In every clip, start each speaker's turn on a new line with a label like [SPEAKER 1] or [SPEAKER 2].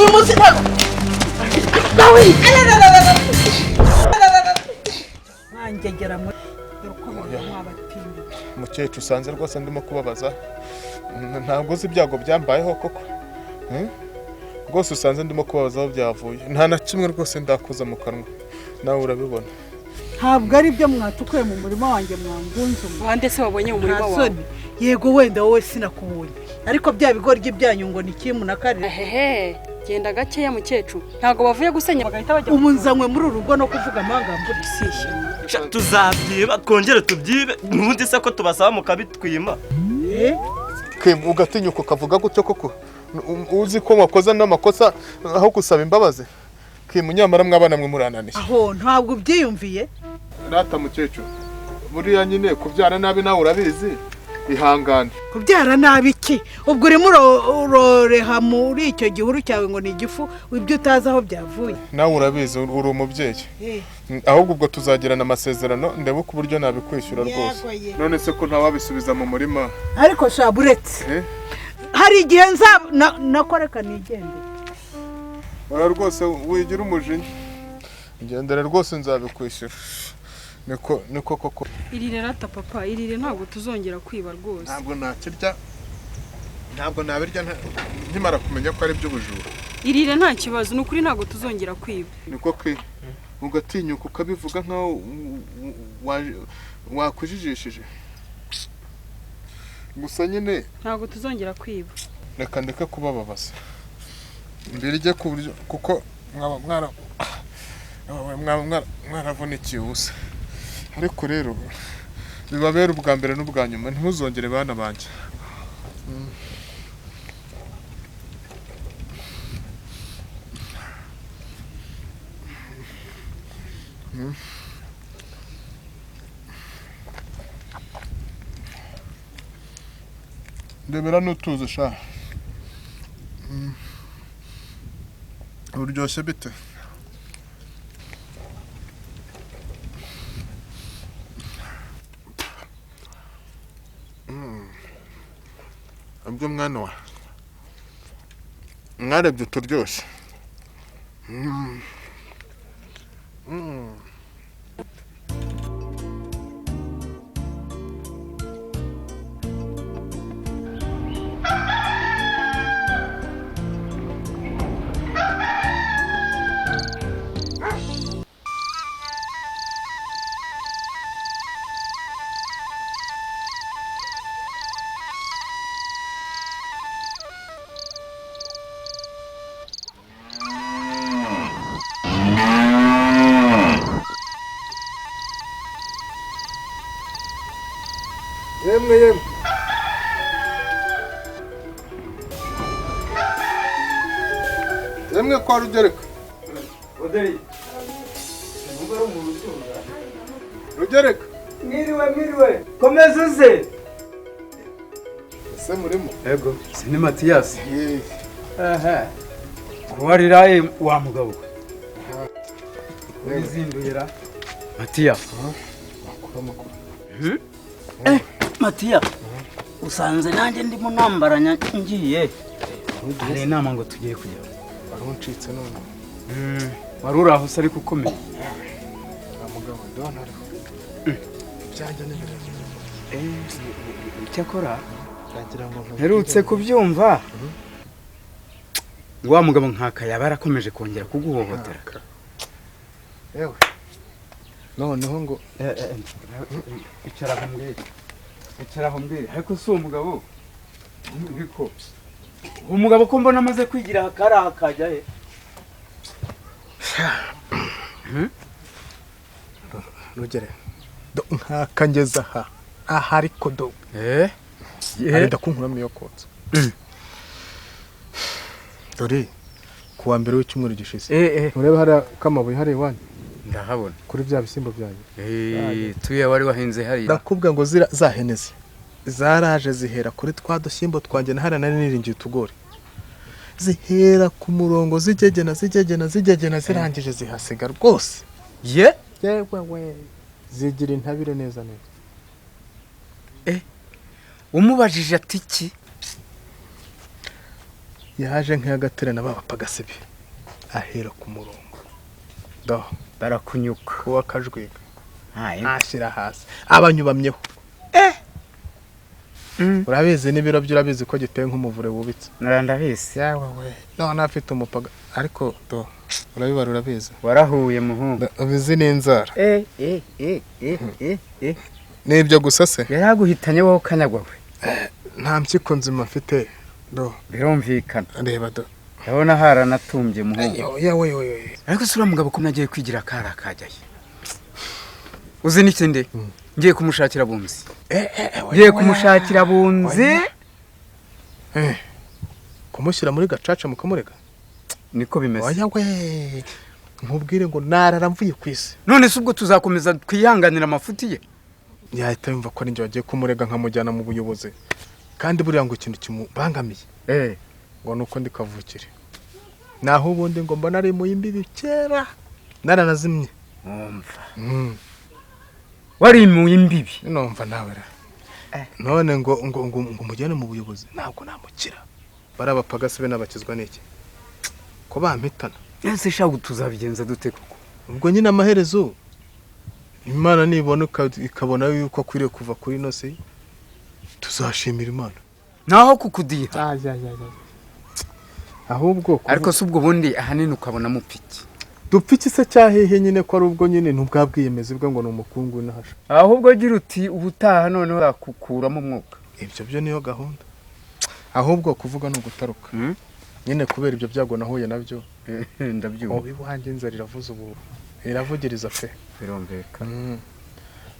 [SPEAKER 1] Uyu munsi ntabwo nawe mwangegera muri dore uko mwabatinda.
[SPEAKER 2] Mukecuru, usanze rwose ndimo kubabaza. Ntabwo uzi ibyago byambayeho koko. Rwose usanze ndimo kubabaza aho byavuye, nta na kimwe rwose ndakoza mu kanwa, nawe urabibona.
[SPEAKER 1] Ntabwo ari byo mwatukuye mu murima wanjye, mwangunze umwe.
[SPEAKER 3] Bande se wabonye mu murima
[SPEAKER 1] Nta
[SPEAKER 3] wawe?
[SPEAKER 1] soni. Yego, wenda wowe sinakubonye, ariko bya bigoryi byanyu ngo ni kimu na karere.
[SPEAKER 3] Ehehe, genda gakeya mukecuru, ntabwo bavuye gusenya bagahita bajya.
[SPEAKER 1] Ubu nzanywe muri uru rugo no kuvuga amangambure?
[SPEAKER 3] Sishyano.
[SPEAKER 4] Sha, tuzabyiba twongere tubyibe n'ubundi se ko tubasaba mukabitwima.
[SPEAKER 2] Kim, ugatinyuka ukavuga gutyo koko? Uzi ko wakoze n'amakosa aho gusaba imbabazi? Kim, nyamara mwabana mwe murananiye.
[SPEAKER 1] Aho ntabwo ubyiyumviye.
[SPEAKER 2] Rata mukecuru, buriya nyine kubyara nabi nawe urabizi, ihangane.
[SPEAKER 1] Kubyara nabi iki? Ubwo urimo uroreha muri icyo gihuru cyawe ngo ni igifu, ibyo utazi aho byavuye.
[SPEAKER 2] Nawe urabizi, uri umubyeyi. Ahubwo ubwo tuzagirana amasezerano, ndebe uko uburyo nabikwishyura rwose.
[SPEAKER 1] Yego ye.
[SPEAKER 2] None se ko ntawabisubiza mu murima?
[SPEAKER 1] Ariko sha, buretse.
[SPEAKER 2] Eh?
[SPEAKER 1] Hari igihe nza nakoreka nigendere.
[SPEAKER 2] Oya rwose, wigira umujinya, ngendere rwose, nzabikwishyura, niko niko koko.
[SPEAKER 3] Irire rata papa, irire, ntabwo tuzongera kwiba rwose.
[SPEAKER 2] Ntabwo nakirya, ntabwo nabirya nkimara kumenya ko ari iby'ubujura.
[SPEAKER 3] Irire, nta kibazo, ni ukuri ntabwo tuzongera kwiba.
[SPEAKER 2] Niko ke, ugatinyuka ukabivuga nkaho wakujijishije gusa nyine.
[SPEAKER 3] Ntabwo tuzongera kwiba.
[SPEAKER 2] Reka ndeke kubababaza, mbirye ku buryo, kuko mwaba mwaravunikiye ubusa. Ariko rero bibabera ubwa mbere n'ubwa nyuma, ntimuzongere bana banjye. Ndebera n'utuzi sha. Uryoshye bite? Ibyo mwana wa mwarebye uturyoshye. Yemwe yemwe, yemwe kwa Rugereka!
[SPEAKER 5] Oderi, nubwo ari umuntu utunga.
[SPEAKER 2] Rugereka!
[SPEAKER 5] Mwiriwe, mwiriwe, komeza uze.
[SPEAKER 2] Ese murimo?
[SPEAKER 5] Yego, si ni Matiyasi?
[SPEAKER 2] Yeee.
[SPEAKER 5] Ehe, kuwariraye wa mugabo we wizinduyira Matiya.
[SPEAKER 2] Makuru, amakuru?
[SPEAKER 6] Matiya, usanze nanjye ndimo nambaranya ngiye.
[SPEAKER 5] Hari inama ngo tugiye kujya.
[SPEAKER 2] Wari uncitse none.
[SPEAKER 5] Wari uri aho se ariko ukomeye?
[SPEAKER 2] Nta mugabo ndabona ariho, ibyanjye ni birebire.
[SPEAKER 5] Icyakora
[SPEAKER 2] Nagira ngo nkubwire.
[SPEAKER 5] mperutse kubyumva ngo wa mugabo nkaka yaba yarakomeje kongera kuguhohotera.
[SPEAKER 2] Yewe, noneho ngo
[SPEAKER 5] Icara aho mbwire, icara aho mbwire. Ariko si uwo mugabo niko uwo mugabo ko mbona amaze kwigira akari aha akajya he?
[SPEAKER 2] Rugere do, nkaka ngeze aha aha, ariko do
[SPEAKER 5] Eh?
[SPEAKER 2] arenda kunkuramo iyo kotsa. Dore ku wa mbere w'icyumweru gishize,
[SPEAKER 5] Eh eh.
[SPEAKER 2] urebe hariya k'amabuye hariya iwanyu,
[SPEAKER 5] Ndahabona.
[SPEAKER 2] kuri bya bishyimbo byanyu.
[SPEAKER 5] Eh, tuya wari wahinze hariya.
[SPEAKER 2] Ndakubwira ngo zira za hene ze zaraje zihera kuri twa dushyimbo twanjye na hariya nari niringiye utugori, zihera ku murongo zigegena, zigegena, zigegena, zirangije zihasiga rwose.
[SPEAKER 5] Ye?
[SPEAKER 2] Yewe we, zigira intabire neza neza.
[SPEAKER 5] Umubajije ati iki?
[SPEAKER 2] Yaje nk'iyagaterana b'abapagasi be, ahera ku murongo do
[SPEAKER 5] barakunyuka
[SPEAKER 2] uwa kajwiga ashyira hasi abanyubamyeho. Urabizi n'ibiro byo, urabizi ko giteye nk'umuvure wubitse.
[SPEAKER 5] Ndabizi.
[SPEAKER 2] Yawe we, none afite umupaga ariko do urabibara, urabizi.
[SPEAKER 5] Warahuye muhungu.
[SPEAKER 2] Ubizi n'inzara. Nibyo gusa se
[SPEAKER 5] yaraguhitanye wowe kanyagwa we.
[SPEAKER 2] Nta mpyiko nzima mfite do.
[SPEAKER 5] Birumvikana.
[SPEAKER 2] Reba do.
[SPEAKER 5] Ndabona haranatumbye muhungu.
[SPEAKER 2] Yawe we.
[SPEAKER 5] Ariko se uriya mugabo ko nagiye kwigira kara kajyaye. Uzi n'ikindi? Ngiye kumushakira bunzi. Ngiye kumushakira bunzi.
[SPEAKER 2] Kumushyira muri gacaca mukamurega?
[SPEAKER 5] Niko bimeze.
[SPEAKER 2] Oya we. Nkubwire ngo narara mvuye ku isi.
[SPEAKER 5] None se ubwo tuzakomeza twihanganira amafuti ye?
[SPEAKER 2] Yahita yumva ko ninjye wagiye kumurega nkamujyana mu buyobozi. Kandi buriya ngo ikintu kimubangamiye. Ngo nuko ndi kavukire. Naho ubundi ngo mbona ari mu imbibi kera. Naranazimye.
[SPEAKER 5] Umva. Wari mu imbibi.
[SPEAKER 2] Numva nawe ra. None ngo ngo ngo mujyane mu buyobozi ntabwo namukira. Barabapagasi be nabakizwa n'iki? Ko bampitana.
[SPEAKER 5] Ese shagu tuzabigenza dute koko?
[SPEAKER 2] Ubwo nyine amaherezo Imana nibona ikabona yuko akwiriye kuva kuri ino si, tuzashimira Imana.
[SPEAKER 5] Naho kukudiha.
[SPEAKER 2] Ahubwo
[SPEAKER 5] ariko se ubwo bundi ahanini ukabona mupiki.
[SPEAKER 2] Dupfiki se cyahehe nyine ko ari ubwo nyine ntubwabwiyemeze bwe ngo ni umukungu nahasha.
[SPEAKER 5] Ahubwo gira uti ubutaha none bakukuramo umwuka.
[SPEAKER 2] Ibyo byo niyo gahunda. Ahubwo kuvuga no gutaruka. Nyine kubera ibyo byago nahuye nabyo.
[SPEAKER 5] Ndabyumva.
[SPEAKER 2] Ubu iwanjye inzara iravuza ubu. Iravugiriza pe.
[SPEAKER 5] Birumvikana.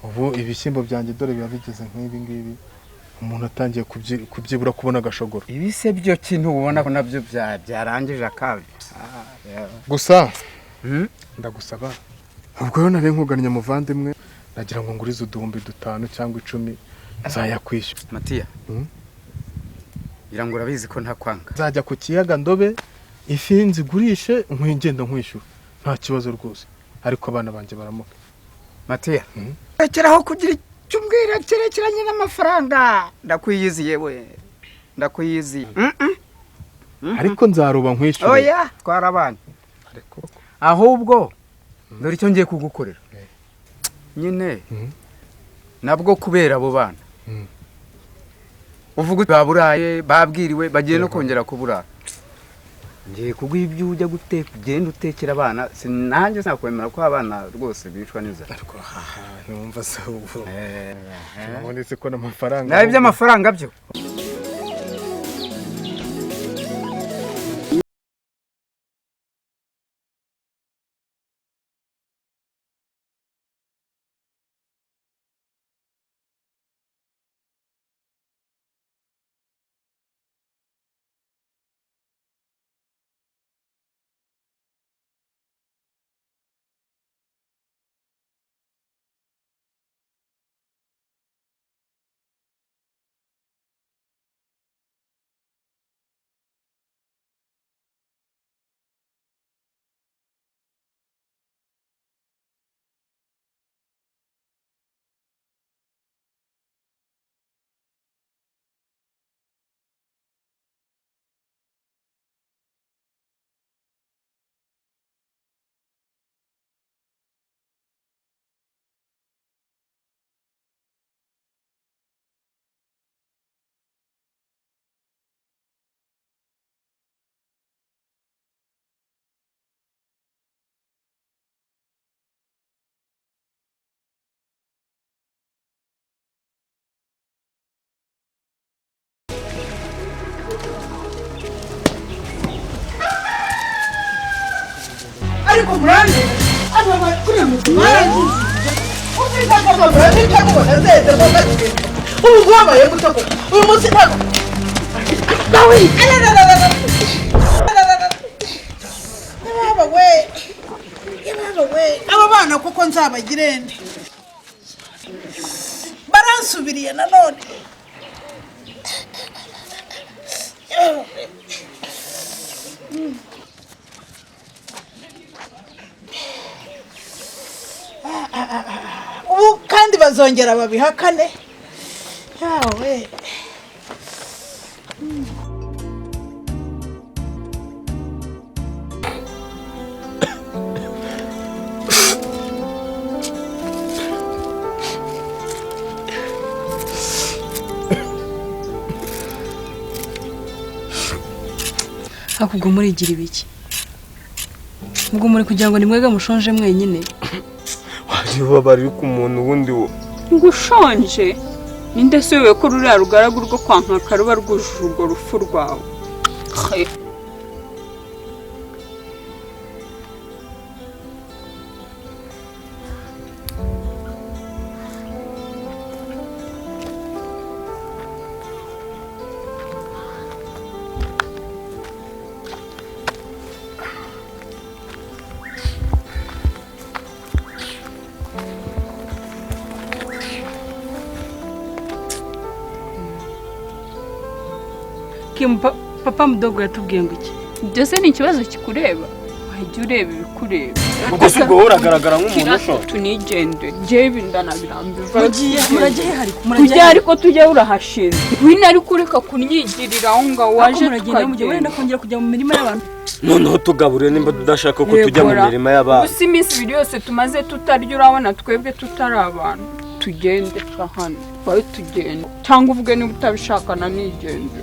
[SPEAKER 2] Ubu ibishyimbo byanjye dore biba bigeze nk'ibi ngibi. Umuntu atangiye kubyibura kubona agashogoro.
[SPEAKER 5] Ibi se byo kintu ubona ko nabyo byarangije akabi.
[SPEAKER 2] Gusa ndagusaba ubwo rero nari nkugannye muvandimwe, nagira ngo ngurize 5,000 cyangwa 10 nzayakwishyura.
[SPEAKER 5] Matiya, ngira ngo urabizi ko ntakwanga.
[SPEAKER 2] Nzajya ku kiyaga ndobe ifi nzigurishe nkigenda nkwishyura nta kibazo rwose, ariko abana banjye baramuka.
[SPEAKER 5] Matiya, rekeraho kugira icyo umbwira cyerekeranye n'amafaranga. Ndakwiyiziye we, ndakwiyiziye.
[SPEAKER 2] Ariko nzaroba nkwishyura.
[SPEAKER 5] Oya, twarabanye. Ahubwo dore icyo ngiye kugukorera nyine nabwo kubera abo bana uvuga baburaye babwiriwe bagiye no kongera kuburara, ngiye kuguha ibyo ujya guteka ugenda utekera abana. Sinanjye sinakwemera ko abana rwose bicwa n'inzara.
[SPEAKER 2] Ariko numva se ubu nabonetse ko n'amafaranga
[SPEAKER 5] nawe iby'amafaranga byo.
[SPEAKER 1] Ariko murande aba kuri muzi ubu wabaye gute koko uyu munsi ntabwo nawe aba bana kuko nzabagirende baransubiriye nanone. Ubu kandi bazongera babihakane yawe.
[SPEAKER 3] Ariko ubwo murigira ibiki? Ubwo muri kugira ngo nimwege mushonje mwenyine.
[SPEAKER 7] Waje ubabara uri ku muntu wundi wo.
[SPEAKER 8] Ngushonje? Ninde se wewe ko ruriya rugaragu rwo kwa Nkaka ruba rwujuje urwo rufu rwawe?
[SPEAKER 3] Papa mudogo yatubwiye ngo iki?
[SPEAKER 8] Ibyo se ni ikibazo kikureba? Wajya ureba ibikureba.
[SPEAKER 4] Ubwo si ubwo uragaragara nk'umuntu ushonje.
[SPEAKER 8] Tunigende. Njyewe ibi ndanabirambirwa.
[SPEAKER 3] Muragiye hariko muragiye.
[SPEAKER 8] Tujya ariko tujya urahashinze. Wina ariko ureka kunyigirira aho ngaho waje
[SPEAKER 3] tukagenda. Wenda kongera kujya mu mirima y'abantu.
[SPEAKER 4] Noneho tugabure nimba tudashaka ko tujya mu mirima y'abantu.
[SPEAKER 8] Gusa iminsi ibiri yose tumaze tutarya urabona twebwe tutari abantu. Tugende hano. Bayo tugende. Cyangwa uvuge niba utabishaka nanigende.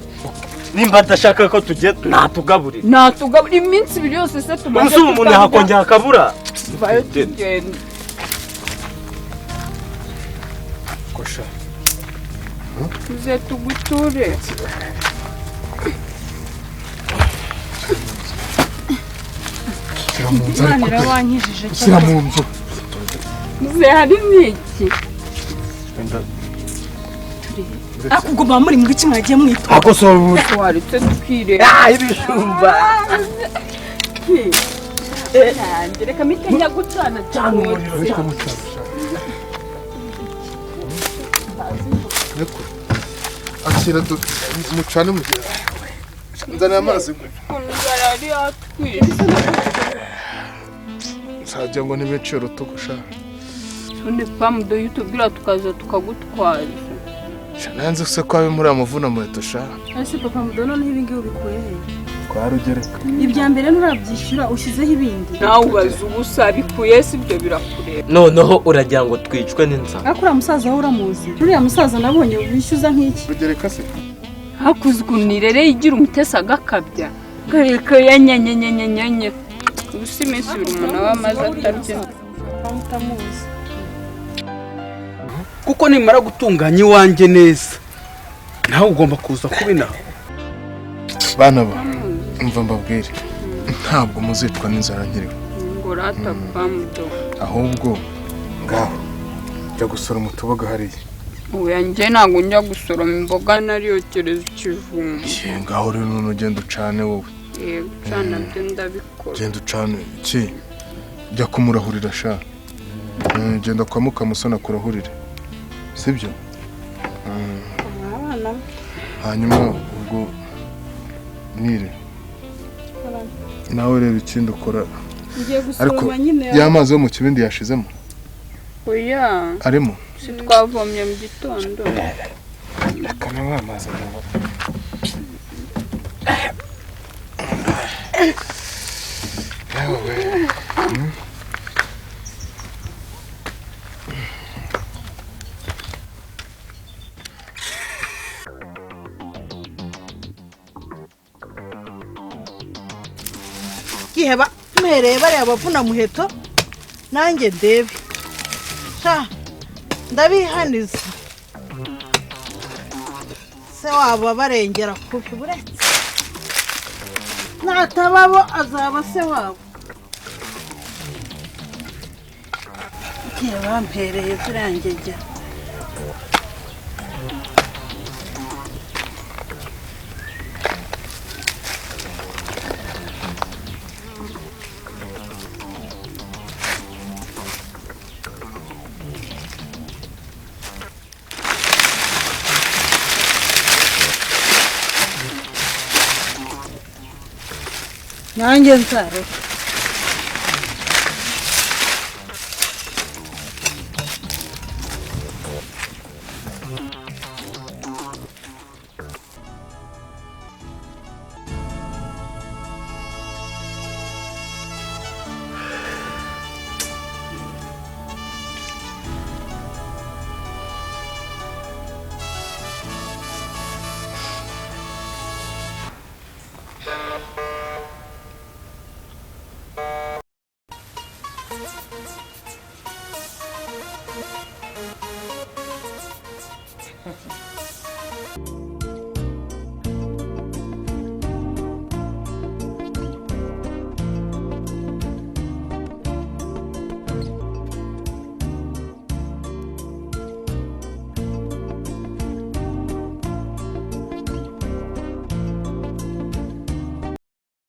[SPEAKER 4] Nimba adashaka ko tujye natugaburira.
[SPEAKER 8] Natugaburira iminsi ibiri yose se tumaze
[SPEAKER 4] tutarya. Umuntu yakongera akabura.
[SPEAKER 8] Bayo tugende.
[SPEAKER 2] Kosha.
[SPEAKER 8] Tuze tuguture.
[SPEAKER 2] Shyira mu nzu ariko. Shyira mu nzu.
[SPEAKER 8] Muze hari n'iki?
[SPEAKER 3] Akubwo ba muri mu iki mwagiye mwitwa.
[SPEAKER 4] Ako so
[SPEAKER 8] waretse tukireba.
[SPEAKER 4] Ibijumba.
[SPEAKER 8] Reka mitenya gucana cyane.
[SPEAKER 2] Reka mucana. Akira mucane mu gihe. Nzana amazi.
[SPEAKER 8] Kunzara atwise.
[SPEAKER 2] Sajya ngo nibiciro tugusha.
[SPEAKER 8] None pamudo yutubwira tukaza tukagutwaza.
[SPEAKER 2] Nanze se ko abe muri amuvuna muheto sha.
[SPEAKER 3] Ese papa mudono n'ibi ngibi ubikuye he?
[SPEAKER 2] Kwa Rugereka.
[SPEAKER 3] Ibya mbere nurabyishyura ushyizeho ibindi.
[SPEAKER 8] Nawe ubaza ubusa bikuye si ibyo birakureba.
[SPEAKER 4] Noneho uragira ngo twicwe n'inzara.
[SPEAKER 3] Ariko uriya musaza wowe uramuzi. Uriya musaza nabonye wishyuza nk'iki.
[SPEAKER 2] Rugereka se?
[SPEAKER 8] Hakuzwe unirere igira umutesi agakabya. Kareka yanyanyanyanyanyanyi. Ubusa iminsi ibiri umuntu aba amaze atarya.
[SPEAKER 3] Utamuzi.
[SPEAKER 5] Kuko nimara gutunganya iwanjye neza nawe ugomba kuza kubina.
[SPEAKER 2] Bana ba umva mbabwire ntabwo muzicwa n'inzara nkiriho.
[SPEAKER 8] Ngo rata pamudo.
[SPEAKER 2] Ahubwo ngaho jya gusoroma utuboga hariya.
[SPEAKER 8] Oya njye ntabwo njya gusoroma imboga nariyokereza ikijumba.
[SPEAKER 2] Ngaho rero none ugenda ucane wowe.
[SPEAKER 8] Yego cana byo ndabikora.
[SPEAKER 2] Genda ucane iki? Jya kumurahurira sha. Genda kwa Mukamusoni kurahurire. Sibyo? Hanyuma ubwo nire nawe reba ikindi ukora. Ariko ya mazi yo mu kibindi yashizemo?
[SPEAKER 8] Oya.
[SPEAKER 2] Arimo?
[SPEAKER 8] Si twavomye mu gitondo.
[SPEAKER 2] Reka nanywe amazi. Yewe.
[SPEAKER 1] Giheba mpereye bariya bavuna muheto nanjye ndebe. Sha ndabihaniza. Se wabo barengera kubi buretse. Natababo azaba se wabo. Giheba mpereye zirangege. Nanjye nzareka.